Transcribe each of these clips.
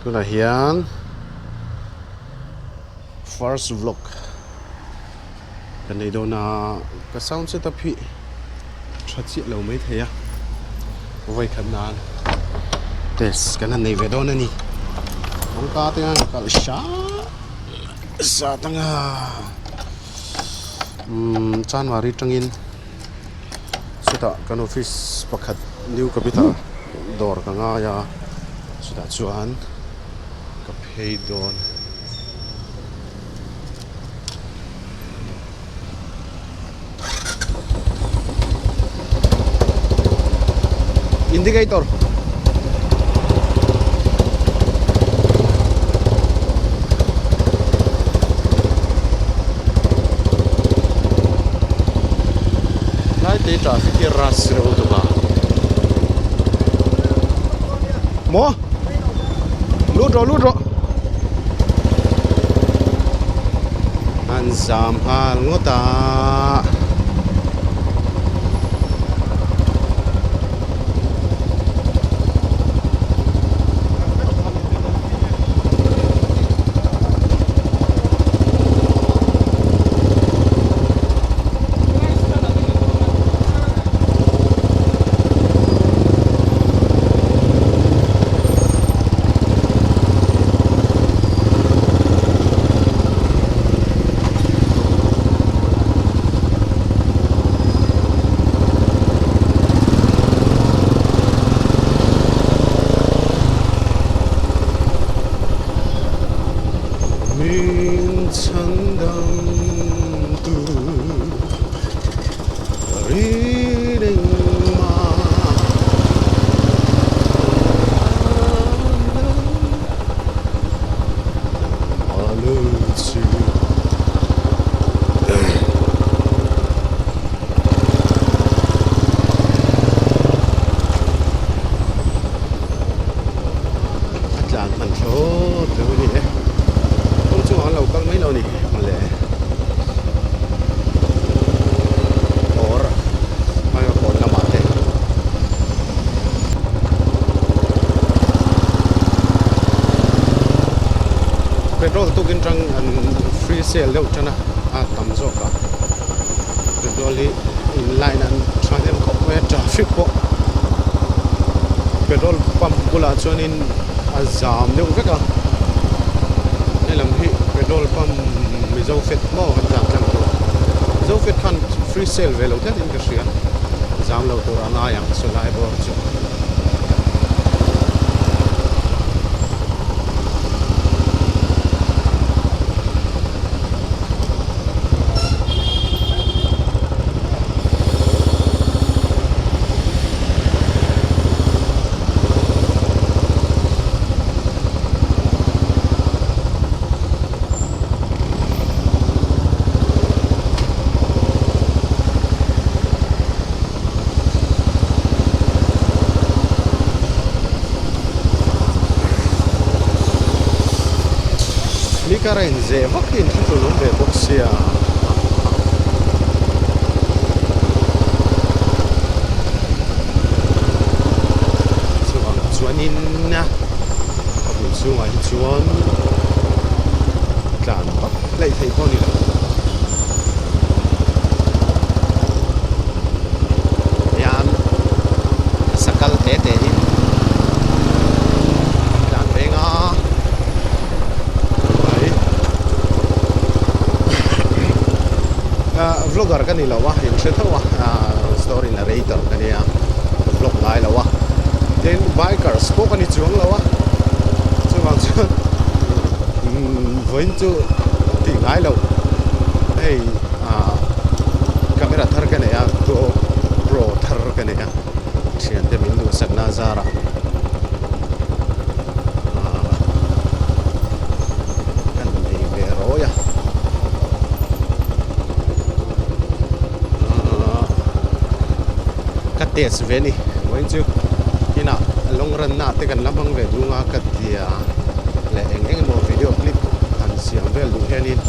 Tunah hian first vlog ka nei dawn a, ka sound setup hi tha chiah lo mai thei a, vawi khat nan test kan han nei ve dawn a ni. Kawngka te hian kalh hram zat anga umm Chanmari tangin chutah kan office pakhat new capital dawr ka ngai a chutah chuan ka phei dawn. Indicator Lai te traffic hi rush reuh lutuk a maw lut rawh lut rawh an zam nghal ngawt a. Min chhan dam tu rin engmah A tlan hman thlawt lo a ni e. Kawng chungah an lo kal mai lo a ni mawle. Kawr hmaia kawn lamah te. Petrol tukin tang an free sale deuh tan a a tam zawk a petrol hi in line an tha hnem khawp mai a traffic pawh petrol pump bulah chuanin a zam deuh vek a helam hi petrol pump mizo fet maw kan tlan tlang tur mizo fet khan free sale ve lo tlat in ka hria zam lo tur a ngai ang chulai bawr chu. Ni kar a inzeh vak hi inthlahrun awm ve bawk sia. Chuvang chuanin a hmun chhungah hi chuan tlan vak hleih theih pawh a ni lo. Hian sakal te te in an tlan veng a mai ah vlogger ka ni lo a in hre tho a ah story narrator ka nia vlog ngai lo a tin bikers pawh ka ni chuang lo a chuvang chuan vawiin chu tih ngai loh hei ah camera thar ka nei a go pro thar ka nei a thiante min duhsakna a zarah ah kan nei ve rawi a ah ka test ve a ni vawiin chu inah long run na te kan la hmang ve dung a ka tia leh eng eng emaw video clip han siam vel duh hianin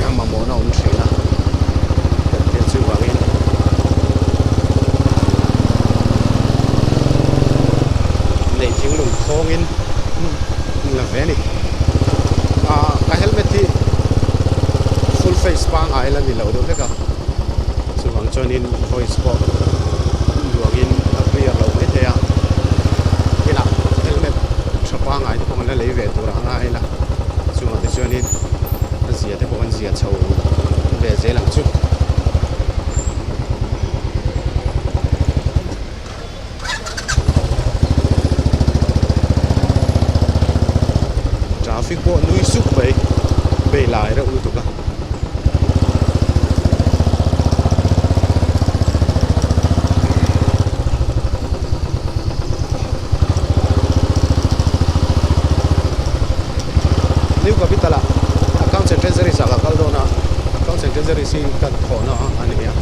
a mamawhna awm thin a kan thil chuvangin. a ni. Ahh ka helmet hi full face pangngai la ni lo deuh hlek a, chuvang chuanin voice pawh duangin a clear lo maithei a, inah helmet tha pangngai te pawh kan la lei ve tur a ngai la, chungah te chuanin a zia te pawh kan zia chho ve zel ang chu. Traffic pawh nui sup mai bei lai reuh lutuk a. New Capital ah Accounts and Treasuries ah ka kal dawn a, Accounts and Treasuries hi ka thawhna a ni a.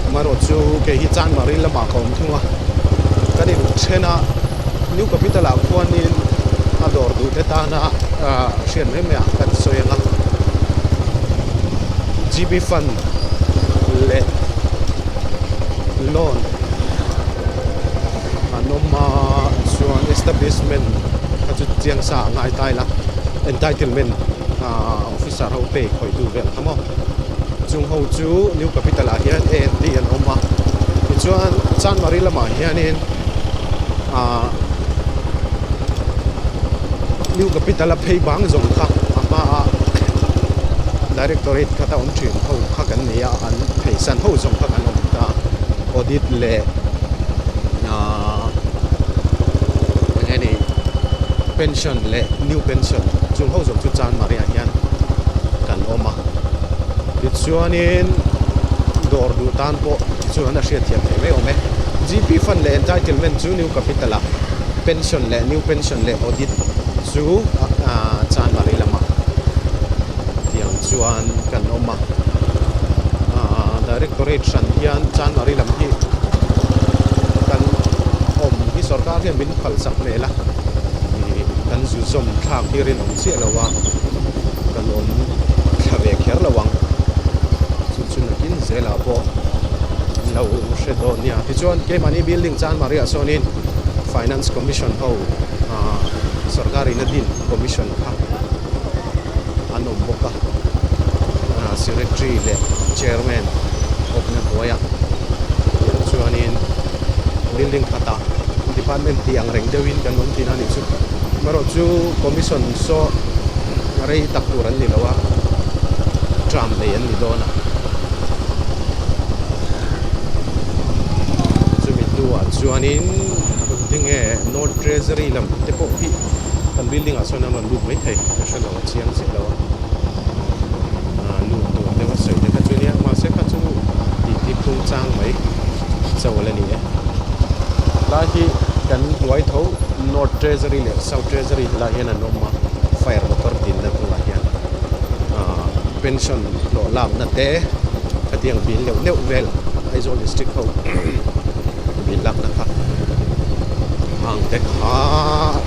Amaherawh chu kei hi Chanmari lamah ka awm thung a, kan inthen a, New Capital ah khuanin a dawr duh te tana hriat mai mai ah kan sawi ang a, GB Fund leh Loan an awm a, chuan Establishment kha chu chiang sa a ngai ta ila, Entitlement Officer ho pay khawihtu vel kha maw. Chung ho chu New Capital ah hian A and D an awm a, tichuan Chanmari lamah hianin ahh New Capital a phei bang zawng kha a hmaah Directorate kha ta awm thin ho kha kan nei a, an pheisan ho zawng kha kan awm ta, Audit leh ahh eng nge ni Pension leh New Pension chung ho zawng chu Chanmari ah hian kan awm a. Tichuanin dawr duh tan pawh chuan a hriatthiam theih mai awm e. GP Fund leh Entitlement chu New Capital ah, Pension leh New Pension leh Audit chu Chanmari lamah tiang chuan kan awm a. Directorate hran hian Chanmari lam hi kan awm hi sorkar hian min phalsak hmel a, kan zu zawm thlak hi rinawm chiah lo a. Kan awm thla ve kher lo ang. Chu chu nakin zelah pawh an lo hre dawn nia. Tichuan keimahni building Chanmari ah sawnin Finance Commission ho ah sorkar in a din commission kha an awm bawk a. Ah secretary leh chairman awpna hnuaiah tiang chuanin building khatah department tih ang reng deuhin kan awm thin a nih chu. Amaherawhchu commission saw. Rei tak tur an ni lo a, tram nei an ni dawn a. Chumi hnuah chuanin engtinge North Treasury lam te pawh hi kan building ah sawn an rawn lut maithei ka hre lo a chiang chiah lo a. Aaa lut tur deuh a sawi te kha chu nia mahse kha chu tih ti phung chang mai chawl a ni e. Tlai hi kan hnuai tho North Treasury leh South Treasury helai hian an awm a, fire motor dinna hnungah hian aaa pension hlawh lakna te khatiang bill neuh neuh vel Aizawl district ho bill lakna kha ang te kha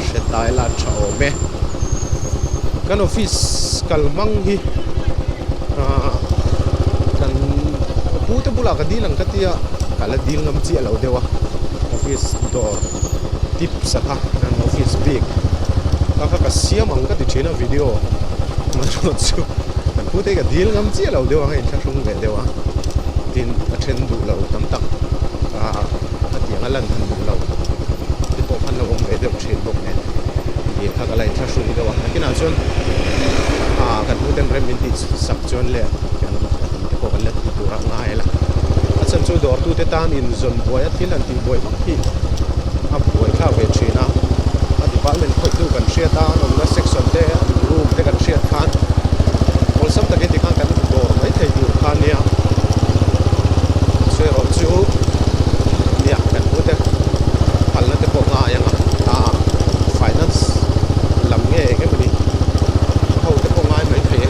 hre ta ila tha awm e. Kan office kal hmang hi aaa kan pu te bulah ka dil ang ka tia ka la dil ngam chiah lo deuh a office dawr tips a kha kan office bik kha kha ka siam ang ka ti thin a video amaherawh chu kan pu te hi ka dil ngam chiah lo deuh ang a inthlahrung ve deuh a tin a then duh lo tam tak ah khatiang a lan han duh lo te pawh khan lo awm ve deuh thin bawk nen dil kha ka la inthlahrung deuh a nakinah chuan ah kan pu ten rem min tih sak chuan le kan tih te pawh kan la ti tur a ngai la a chhan chu dawrtute tan inzawn buai a thil han tih buai vak hi a buai thlak ve thin a, a department khawihtu kan hriat a, an awmna section te room te kan hriat khan awlsam takin tikhan kan dawr mai thei tur kha nia sawi erawh chu nia kan pu te phalna te pawh ngai ang a ah finance lam nge eng emawni ho te pawh ngai mai thei e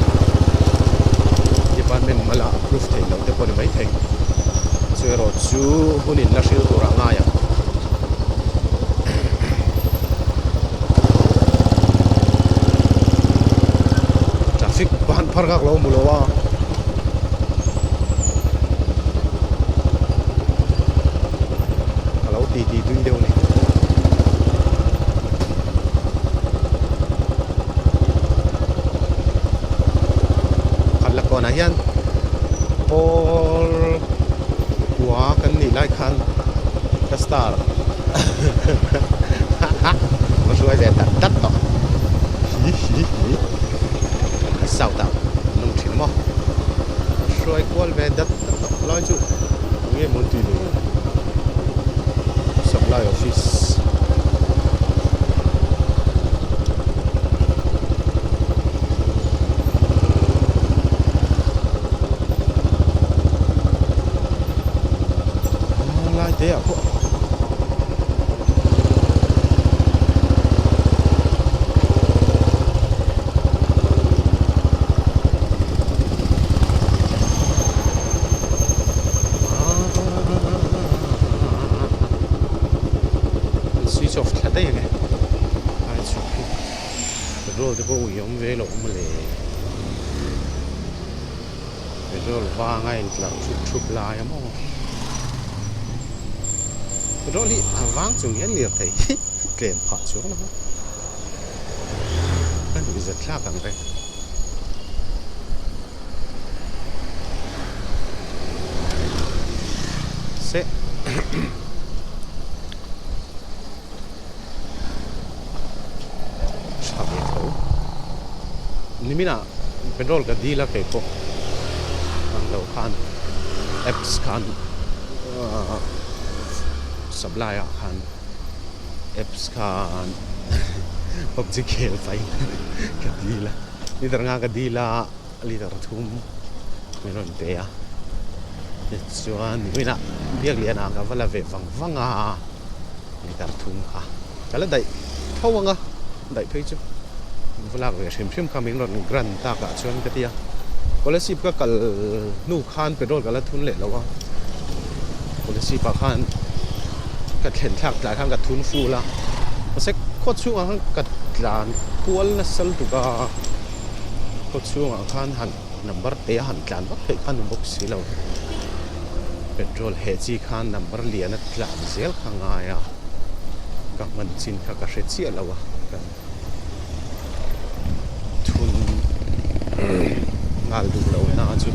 department mala approve theih loh te pawh ni mai thei sawi erawh chu hun in la hril tur a ngai ang. Traffic ban phar kak lo mu lo a. Ka lo ti ti tui deuh a ni. Lakawnah hian pawl kua kan nih lai khan ka star va hruai ve dat dat tawh hi hi hi south ah an awm thin maw va hruai kual ve dat dat tawh lai chu eng nge maw an tih le supply office. Lai te ah pawh an switch off thla daih a ni ai chhuk hi petrol te pawh ui awm ve loh mawle petrol vanga intlar thup thup lai a maw petrol hi a vang chung hian lirthei hi tlem phah chuang lo a a nuihzat thlak ang reng. Se tha ve tho niminah petrol ka dil a kei pawh ang lo khan apps khan ahh supply ah khan apps khan pubg khel pahin ka dil a liter nga ka dil a liter thum min rawn pe a tichuan niminah Biakliana ka va la ve vang vang a liter thum kha ka la daih tho ang a daih phei chu va lak ve hrim hrim kha min rawn grant takah chuan ka ti a scholarship ka kal hnu khan petrol ka la thun leh lo a scholarship ah khan ka thlen thlak tlai khan ka thun full a mahse khaw chhungah khan ka tlan kual nasa lutuk a khaw chhungah khan han number te a han tlan vak theih kha ni bawk si lo petrol heh chi khan number lian a tlan zel kha ngai a ka hman chin kha ka hre chiah lo a kan thun nghal duh lo na chu.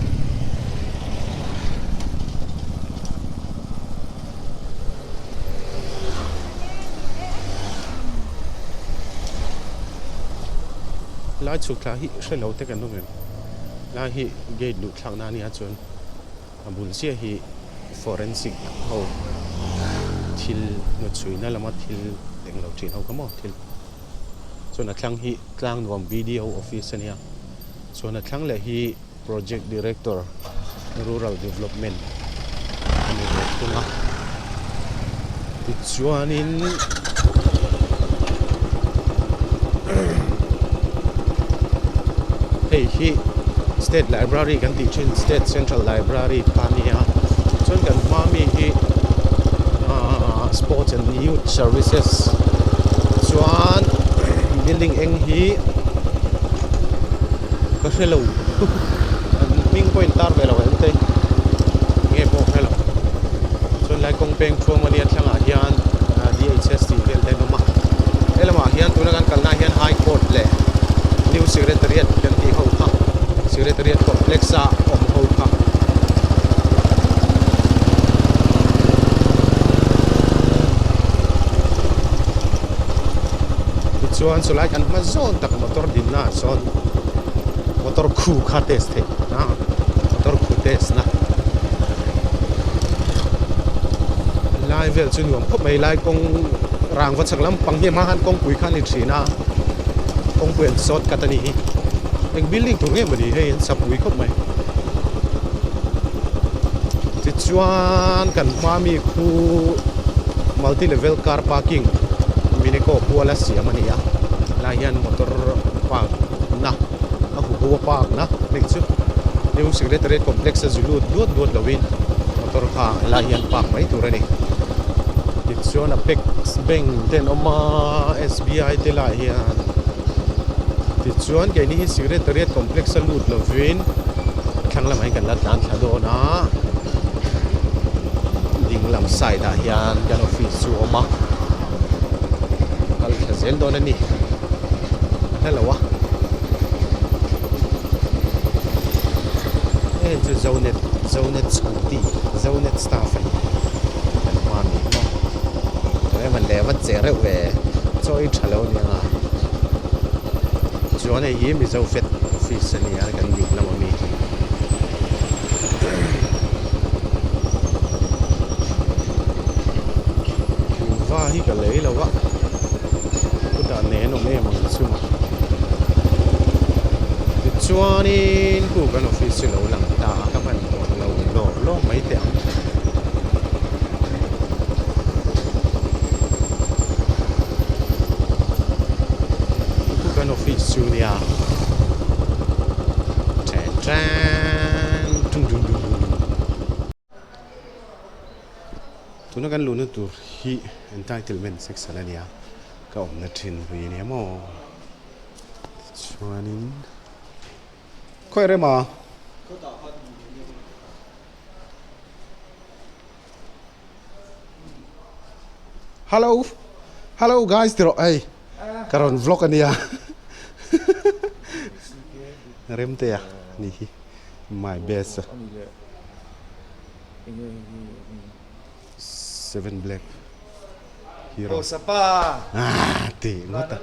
Lai chhuk thla hi hre lo te kan awm em lai hi gate luh thlak na ania chuan a bul chiah hi forensic ho thil hnawchhuina lama thil englo thin ho kha maw thil chuan a thlang hi tlang nuam video office ania chuan a thlang leh hi. Project Director, Rural Development a ni ve thung a. Tichuanin hei hi State Library kan tih thin State Central Library kha a nia. Chuan kan hma mi hi ahh Sports and Youth Services chuan building eng hi ka hre lo an hming pawh in tar ve lo em te nge pawh hre lo chuan lai kawng peng thuam ania thlangah hian D_H_S tih vel te an awm a helamah hian tuna kan kalna ah hian high court leh new secretariat kan tih ho kha secretariat complex a awm ho kha. Tichuan chulai kan hma zawn tak motor dinna ah sawn motor khu kha test theih a motor khu test na lai vel chu nuam khawp mai lai kawng rangva chhak lampang hi a hma khan kawngpui kha a ni thin a kawngpui an sawt kat a ni hi eng building tur nge mawni hei an sapui khawp mai tichuan kan hma mi khu multi level car parking minico kuala siam a ni a helai hian motor park na a huho a park na hei chu new secretariat complex a zu lut duat duat lovin motor kha helai hian park mai tur a ni tichuan apex bank te an awm a S_B_I te lah hian tichuan keini hi secretariat complex a lut lovin a thlang lamah hian kan la tlan thla dawn a ding lam side ah hian kan office chu a awm a kal thla zel dawn a ni a hla lo a. chu Zonet Zonet Scooty Zonet staff a ni kan hma mi maw Raymond leh va che reuh ve chaw i tha lo aniang a chuan hei hi Mizo Fet office a ni a kan ding lam ami hi. Kuhva hi ka lei lo a chutah nen awm em ang chu tichuanin khu kan office chu lo lang ta a ka hman tawh lo lawr lawr mai teh ang. Khu kan office chu nia Tan tan dung dung dung dung dung. Tuna kan luhna tur hi entitlement section a nia ka awmna thin hui a nia maw tichuanin khawi rema Hello hello guys ti rawh hei ka rawn vlog a nia Remtea ni hi my best a Seven black hero ah ti ngawt a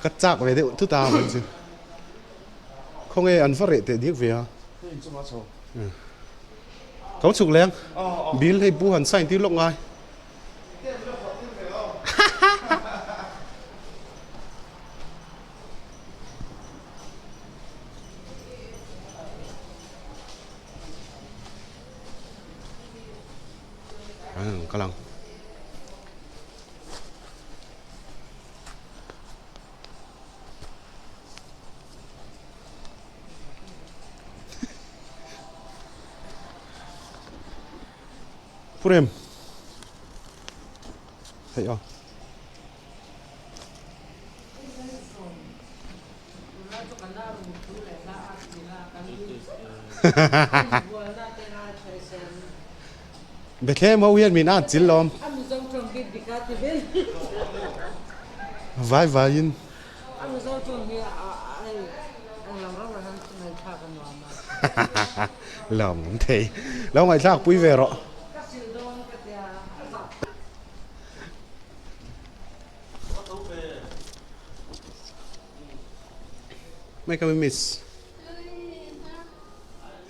ka chak ve deuh thut a chu. Khawnge an va reh teh diak ve a. Ka chhuk leng. Bill hei pu han sign tir lawk ngai. Ka lang. Purem hei aw Bethlehem ho hian min at chil lawm. Vai vaiin. Lawm awm thei. Lo ngaihthlak pui ve rawh. Mai ka miss.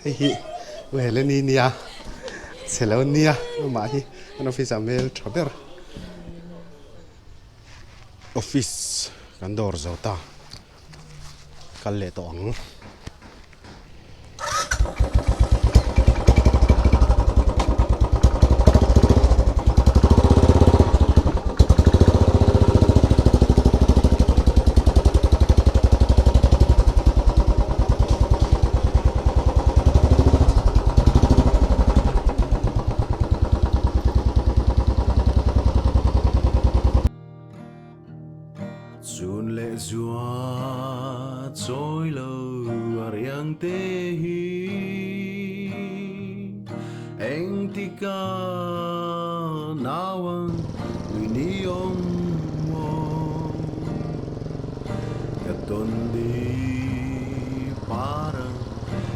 Hei hi Heleni nia chhe lo nia amah hi an office ah hmel tha ber office kan dawr zo ta kal leh tawh ang. Chun leh zua chawi lo a riang te hi Engtika nau ang lui ni awm maw Ka tawn ni parang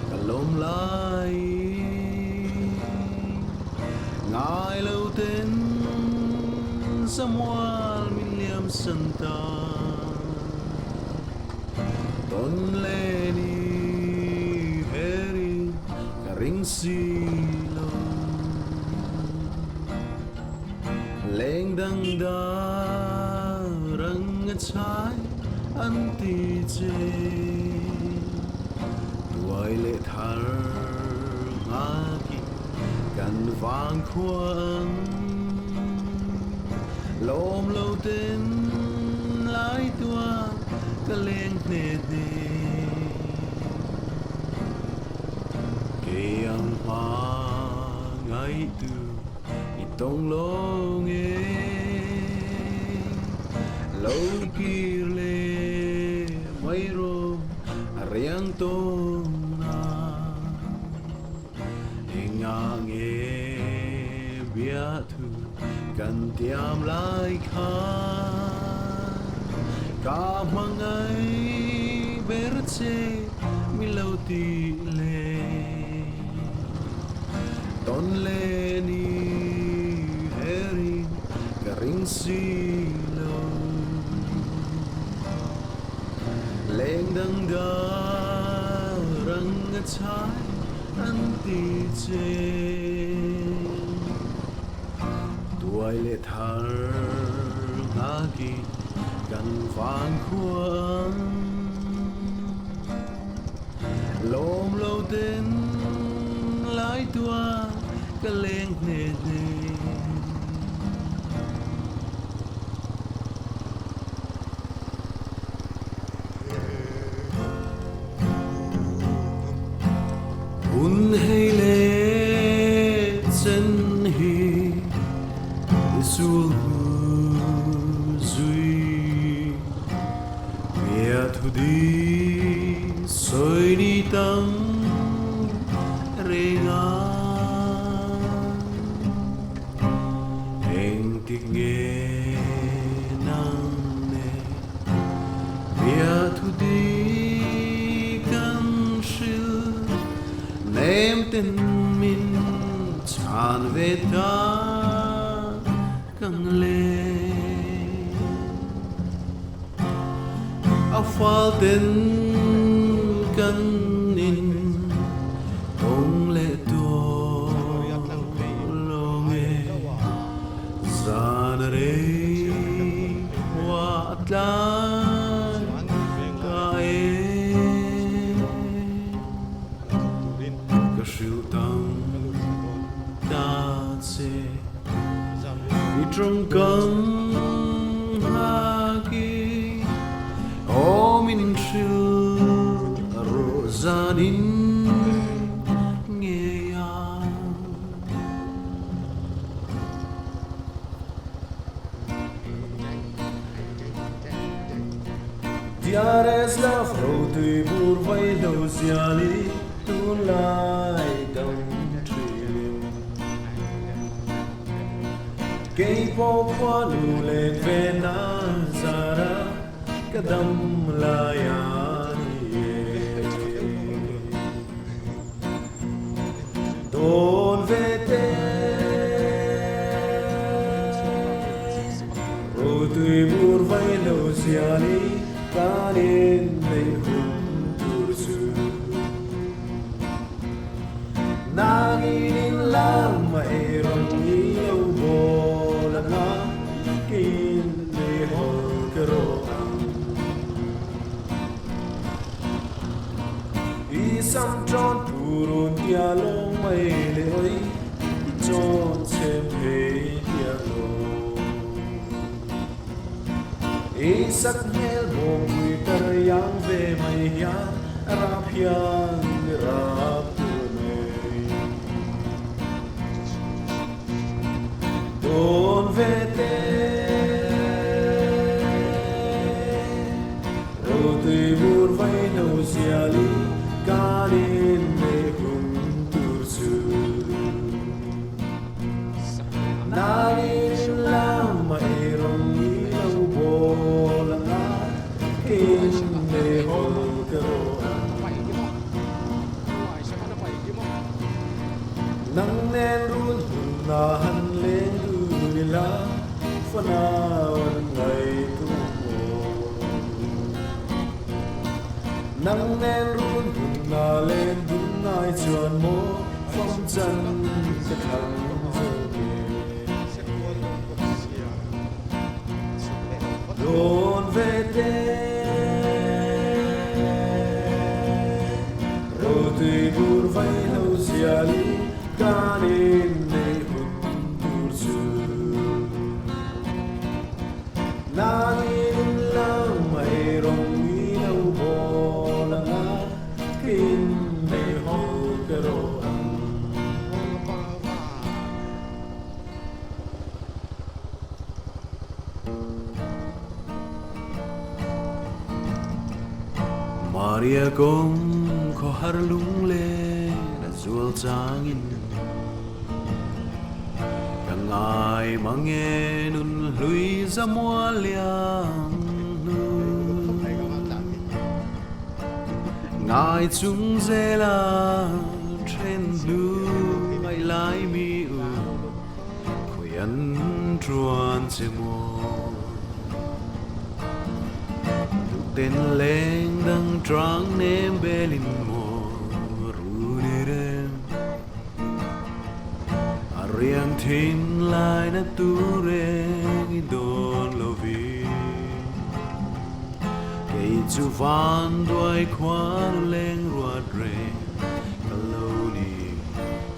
ka lawm lai Ngai lo ten samual min liam san ta Tawn le ni heri ka ring si lo Leng dang darang a chai an ti che Tuai leh thar nghakin kan vang khua ang Lawm lo ten lai tua ka leng hne hne Kei ang hma ngaihtu i tawng lo nge Lo kir le mai rawh a riang tawn a Engah nge biathu kan tiam lai kha Ka hmangaih ber che. che min lo tih le? Tawn leh ni herin ka ring si lo. Leng dang dar ang a chhai an ti che. Tuai leh thar nghakin kan vang khua ang. Lawm lo ten lai tua ka leng hne hne. Hun hei leh chen hi i sul hnu zui. Mia thu di sawi ni tam reng a. Engtik nge nang nen mia thu di kan hrilh nem ten min chhan ve ta kang le. A fal ten kan in tawng leh tawh lo nge zan a rei khua a tlai ta e. Ka hrilh tam ta che. I tawngkam haki awm in hrilh a rawh zan in ngei a. Dearest love rotui bur vai lo zial i tunlai dam thin. Kei pawh khua nu let ve na zara ka dam lai a ni e. Dawn ve te rotui bur vai lo zial i kan inneih hun tur chu. Nangin in lam a ei rawn ni lo bawl a nga kin nei hawl ka rawh ang. I sam tawn purun tia lawng mai le oi i chawn chhem phei tia lawng. I sak hmel bawngpui tar yang ve mai hian a rap hian i rap tur nei. Dawn ve te rotui bur vai no zial i kan in nei hun tur chu. Nangin lam a ei rawng ni lo bawl ang a, kin nei hawl ka rawh ang. Nang nen run hun a han leng dun ila, fanau an ngaihtuah maw. Nang nen run hun a leng dun ngai chuan maw, fam chan ka thlang zawk e. Dawn ve te rotui bur vai lo zial i kan inneih hun tur chu. Nangin lam a ei rawng i lo bawl ang a, ka inneih hawl ka rawh ang. Maria kawng khawhar lunglen a zual changin Ka ngai mang e nun hlui zamual liang hnu. Ngai chung zela then hnu ngaih lai mi u khawi an tuan che maw. Tukten leng dang trang nem belin maw run i rem. A riang thin lai na tu reng i dawn lo vi. Kei chu van duai khuan leng ruat reng ka lo ni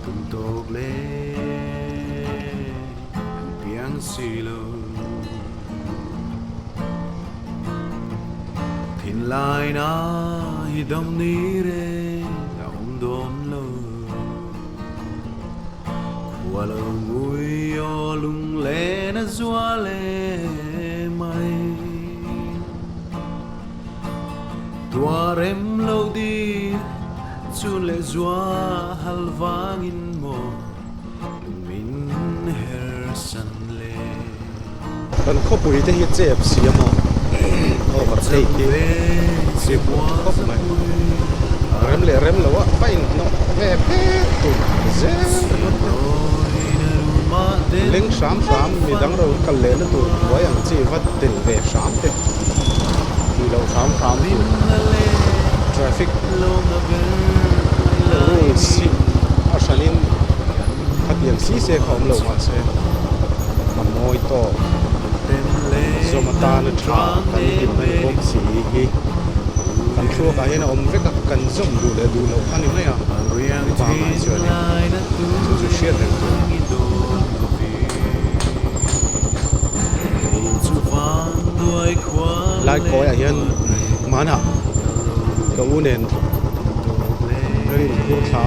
tum tawk le an piang si lo. Thinlai na hi dam ni reng a awm dawn lo. Khua lo ngui aw lunglen a zual em mai. Tua rem lo di chun leh zua hal vangin maw lung min her san le. Kan khawpui te hi chep siam a overtake hi zip khawp mai rem leh rem lo a va inhnawh ve phet tur zel ringawt te leng hram hram midang ro kal leh na tur buai ang chi va tel ve hram te tih loh hram hram tur traffic rules hi a hranin khatiang si se kha awm lo mahse a mawi tawk zawm atana tha kan hlim a ni bawk si hi kan thluakah hian a awm vek a kan zawm duh leh duh loh kha ni mai a pangngai chuan in chu chu hriat reng tur. Lai kawiah hian hmanah ka u nen ka rin phur thla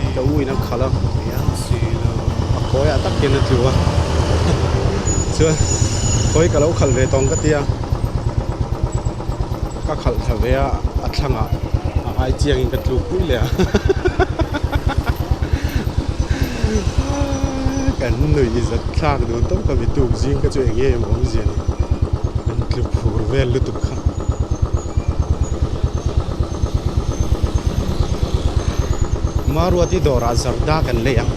a ka u in a khalh a a kawiah tak hian a tlu a chuan khawi ka lo khalh ve tawng ka tia ka khalh thla ve a a thlangah a ai chiangin ka tluk pui leh a kan nuih zat thlak dun tawp ka mituk zing ka chu eng nge maw awmzia ni kan tlu phur vel lutuk kha. Maruati dawrah zarda kan lei ang.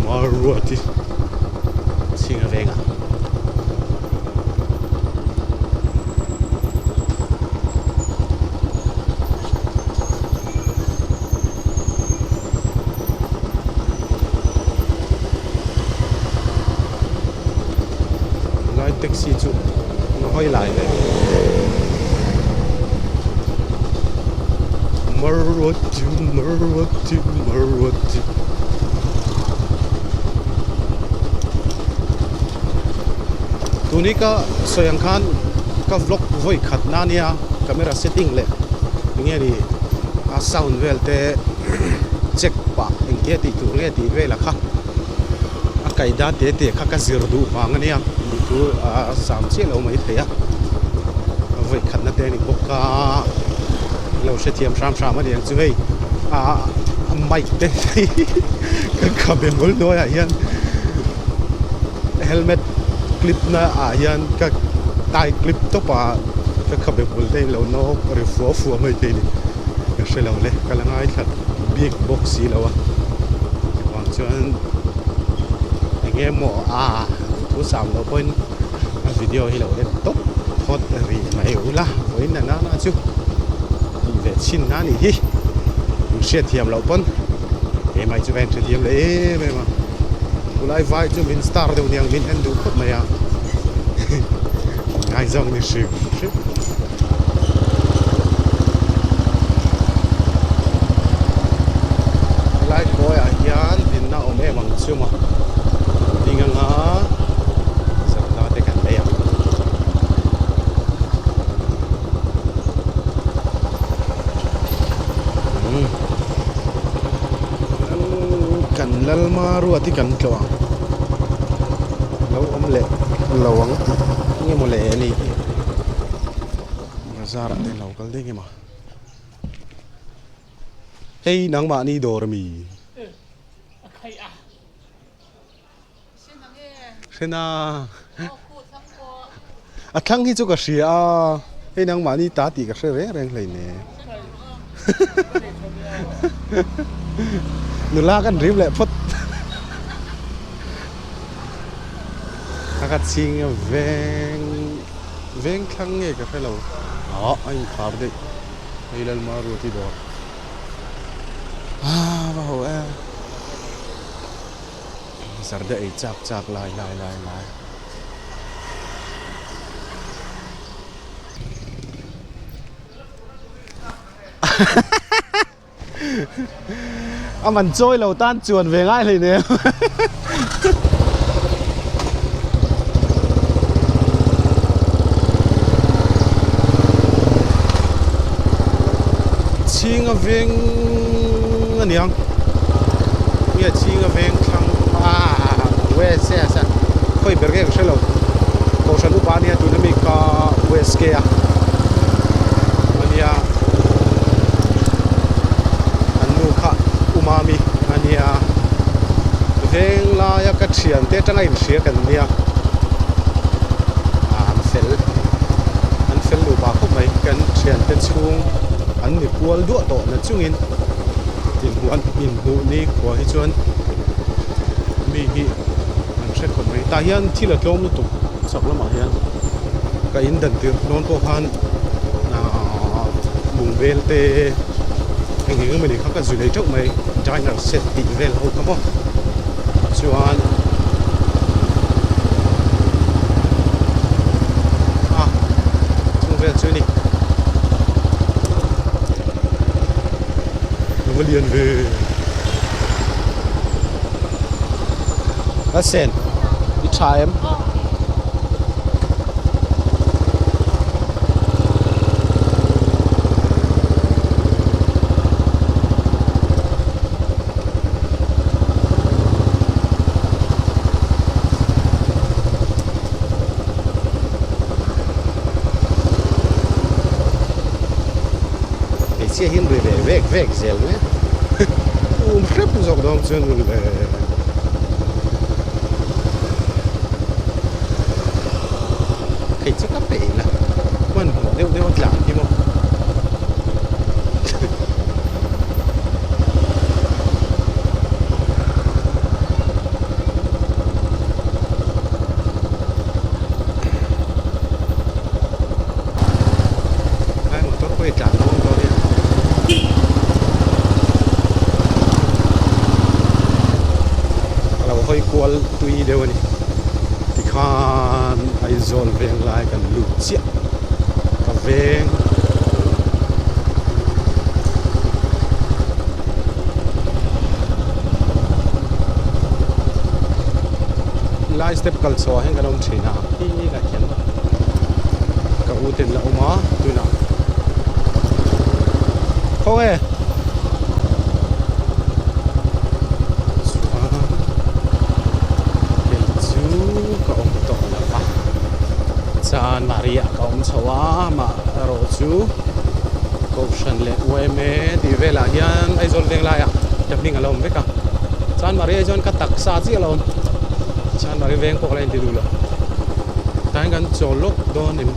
Maruati chhinga vengah. Lai taxi chu a hawi lai ve. Maruati Maruati Maruati. Tuni ka sawi ang khan ka vlog vawi khat na nia camera setting leh enge ni a sound vel te check pah engtia tih tur nge tih vel a kha a kaida te te kha ka zir duh vang a nia tih chu a zam chiah lo mai thei a vawi khat na te a ni bawk a lo hrethiam hram hram a ni ang chu hei a mic te ka khabe hmul hnuaiah hian. Helmet clip na ah hian ka tie clip tawp a ka khabe bul te in lo nawk ri fua fua mai thei a ni ka hre lo le ka la ngaithla bik bawk si lo a chuvang chuan eng emaw a thu sam loh pawhin a video hi lo en tawp phawt rih mai ula vawiin na nana chu tih ve chhin na a nih hi in hriatthiam loh pawn he mai chu ka inhrethiam leh em em a. Tulai vai chu min star deuh niang min en duh khawp mai a ngaizawng ni hrim hrim. Helai kawiah hian dinna awm em ang chu maw ding anga zarda te kan lei ang. Kan Lalma ruat hi kan tlawh ang lo awm leh lo ang tih nge maw le a ni hi bazar ah te lo kal daih nge maw hei nangmahni dawr ami hrena. A thlang hi chu ka hria a, hei nangmahni ta tih ka hre reng reng hleinem. Nula kan rim leh phawt. A ka chhing a veng veng thlang nge ka hre lo. Ah a inkhar daih hei Lalma Ruati dawr. Ah va ho e. Zarda ei chak chak lai lai lai lai. A man chawi lo tan chuan ve ngai hlei nem. Chhinga veng a niang nge chhinga veng thlang ah west e a khawi ber nge ka hre lo kohhran upa ania tuna mi kha west ke a ania an nu kha umami ania veng laia ka thian te atanga inhria kan nia ah an fel an fel nupa khawp mai kan thian te chhung an ni kual duah tawh na chungin inhmuh an inhmuh ni khua hi chuan mi hi an hre khawp mai tah hian thil a tlawm lutuk chak lamah hian ka in dan tir dawn pawh khan ahh bungbel te eng eng emawni kha ka zui lei teuh mai diner set tih vel ho kha maw chuan a chung vel chu a ni. A va lian ve a sen i tha em Hmeichhia hi an ri ve vek vek zel mai a um hrep zawk dawn chuan ri ve thei chu ka peih la hmanhmawh deuh deuh a tlan hi maw. Lai motor pawh hi tlan dawn dawn nia. Ka lo hawi kual tui deuh a ni. Tikhan Aizawl veng lai kan lut chiah. Ka veng. Lai step kal chhuah hian kan awm thin a hi lah hian ka u ten la awm a tunah khawnge chuan kei chu ka awm tawh lo va chan Maria ka awm chho a mah erawh chu Kohhran leh UMA tih velah hian Aizawl veng laiah ka hming a lo awm vek a chuan Maria chuan ka taksa chiah a lo awm chuan Maria veng pawh ka la inti duh lo tah hian kan chawl lawk dawn em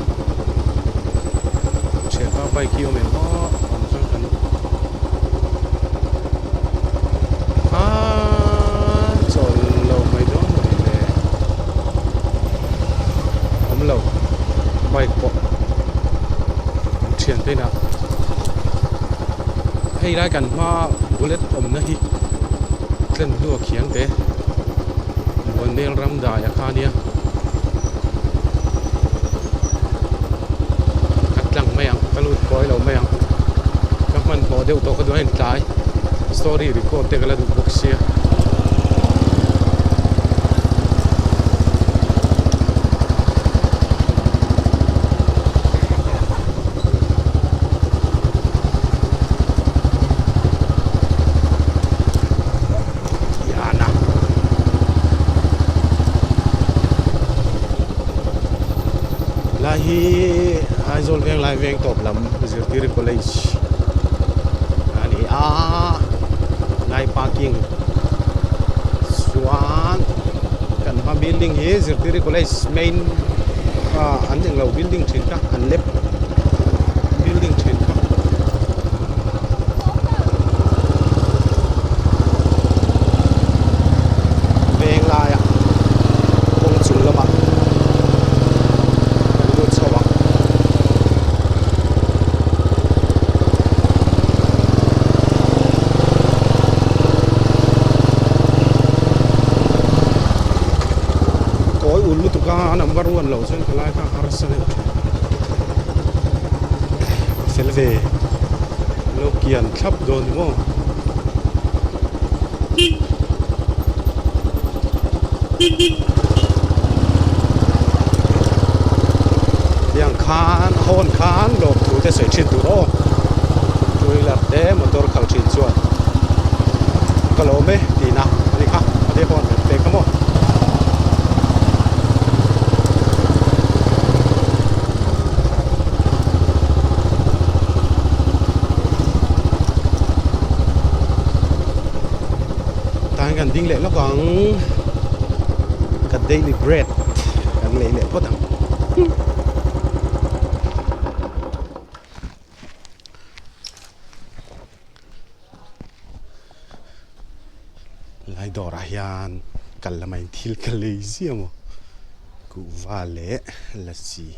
thianpa bike hi awm em aw awm chuan kan aaa chawl lo mai dawn mawni le awm lo bike pawh an thian te inah hei lai kan hma bullet awmna hi tlen hnu a khiang te Buanel ram dai a kha nia ka tlang mai ang ka lut kawi lo mai ang ka hmanhmawh deuh tawh ka duh a intlai story record te ka la duh bawk sia. Yana. Lai hi Aizawl veng lai veng tawp lam Zirtiri College a ni a lai parking chuan kan hma building hi Zirtiri College main. ah an englo building thin kha an lep building thin kha. Veng laia kawng chung lamah kan lut chho ang. Kawi ul lutuk a number one loh chuan ka lai kha a harsa deuh thin. Ka fel ve lo kian thlap dawn ni maw. Tiang khan hawn khan lawmthu te sawi thin tur aw two wheeler te motor khalh thin chuan ka lawm e tihna a ni kha a te hawn reng pek a maw. Tah hian kan ding leh lawk ang ka daily bread kan lei leh phawt ang. Lai dawrah hian kal lamah in thil ka lei ziah maw kuhva leh lassi.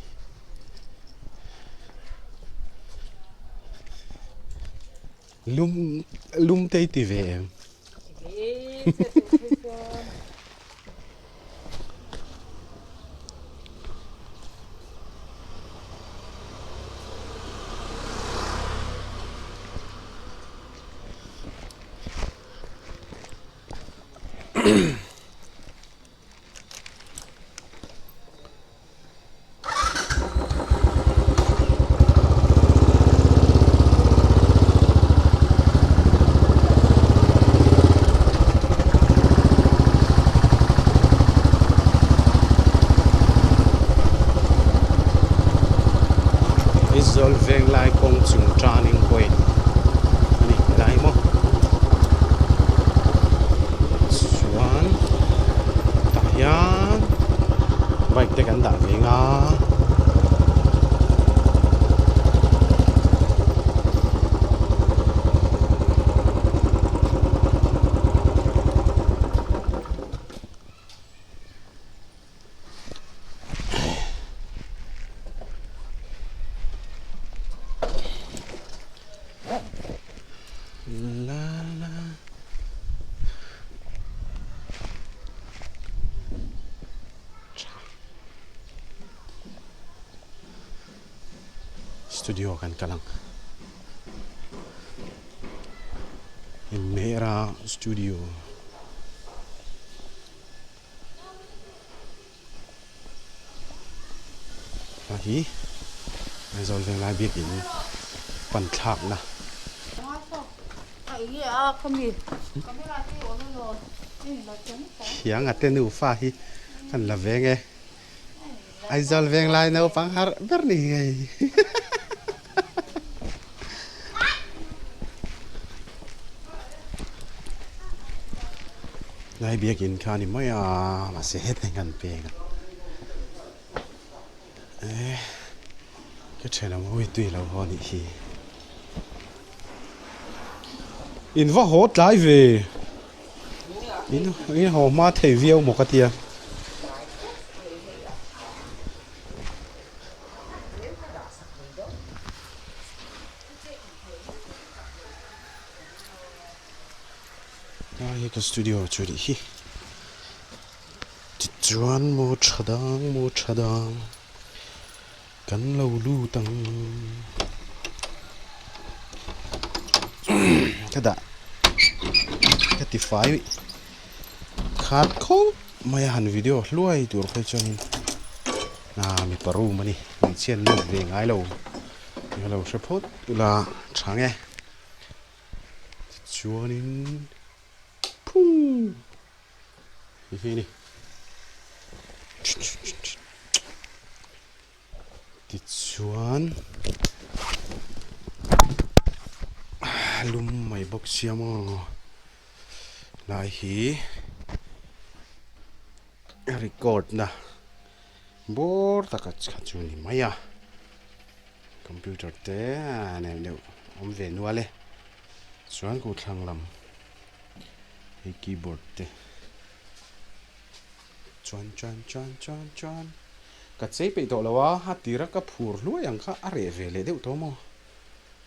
Lum lum te i ti ve em? Aizawl Venglai kawng chung turning point a ni helai maw chuan tah hian bike te kan dah ve nga. La la. Studio kan kal ang. Mera Studio. A hi Aizawl Venglai biakin pan thlakna. Thiang a te nufa hi kan la veng e. Aizawl Venglai naupang harh ber ni ngei. Lai biakin kha a ni mai a mahse hetah hian kan peng a eh ka thian ang hawi tui lo haw a nih hi in va haw tlai ve in in haw hma thei viau maw ka tia. Lai hi ka studio chu nih hi tichuan maw tha dang maw tha dang kan lo lut ang ka dah ka ti fai khat khawp mai a han video hluai tur phei chuanin ah mipa room a ni hmeichhia an lut ve ngai lo ka lo hre phawt ula tha nge. Tichuanin phung hi hi a ni. Tichuan lum mai bawk sia maw lai hi record na. Bawr taka kha chu ni mai a, computer te a neuh neuh awm ve nual e, chuan ku thlang lam hei keyboard te chuan chuan chuan chuan chuan ka chei peih tawh lo a, a tira ka phur hluai ang kha a reh ve leh deuh tawh maw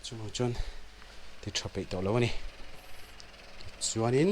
chuvang chuan ti tha peih tawh lo a ni tichuanin.